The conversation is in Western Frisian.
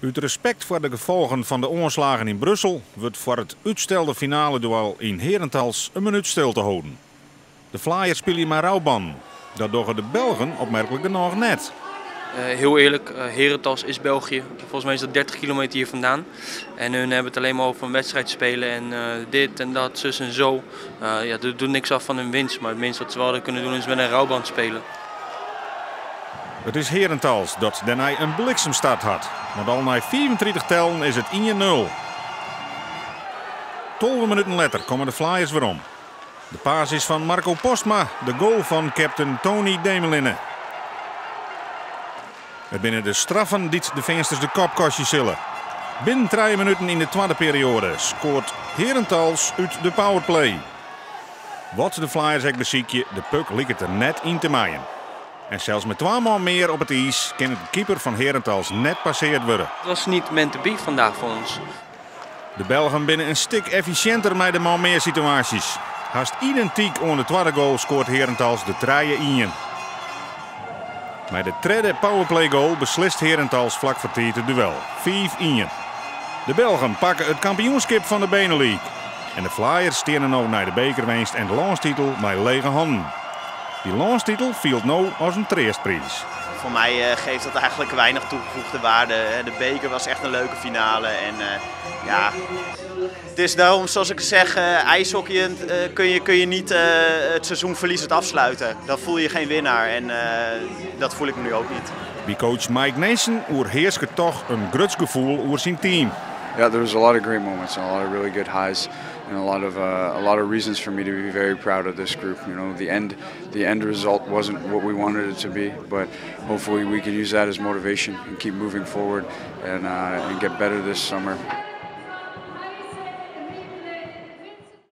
Ut respekt foar de gefolgen fan de oanslaggen yn Brussel wurdt foar it útstelde finaleduel yn Herentals in minút stilte holden. De Flyers spylje mei roubannen. Dat dogge de Belgen opmerklik genôch net. Heel eerlijk, Herentals is België. Volgens mij is dat 30 kilometer hier vandaan. En hun hebben het alleen maar over een wedstrijd spelen en dit en dat, zus en zo. Ja, dat doet niks af van hun winst, maar het minste wat ze wel hadden kunnen doen, is met een rouwband spelen. It is Herentals dat dêrnei in bliksemstart hat. Want al nei 35 tellen is it 1-0. 12 minuten letter komme de Flyers werom. De pass is fan Marco Postma, de goal fan captain Tony Demelinne. It binne de straffen dy't de Feansters de kop kostje sille. Binnen 3 minuten yn de twadde perioade skoart Herentals út de powerplay. Wat de Flyers ek besykje, de puck liket der net yn te meien. En sels mei twa man mear op it iis kin de keeper fan Herentals net passearre wurde. Het was niet meant to be vandaag voor ons. De Belgen binne in stik effisjinter mei de man mear situaasjes. Hast identyk oan de twadde goal skoart Herentals de 3-1. Mei de tredde powerplay goal beslist Herentals flak foar tiid it duel. 5-1. De Belgen pakke it kampioenskip fan de BeNe League. En de Flyers steane no nei de bekerwinst en de lânstitel mei lege hannen. Dy lânstitel fielt no as in treastpriis. Voor mij geeft dat eigenlijk weinig toegevoegde waarde. De beker was echt een leuke finale. En ja, het is daarom, zoals ik zeg, ijshockeyend kun je niet het seizoen verliezend afsluiten. Dan voel je geen winnaar en dat voel ik me nu ook niet. By coach Mike Nesen oerhearske dochs in grut gefoel oer syn team. Yeah, there was a lot of great moments and a lot of really good highs and a lot of reasons for me to be very proud of this group. The end result wasn't what we wanted it to be, but hopefully we can use that as motivation and keep moving forward and get better this summer.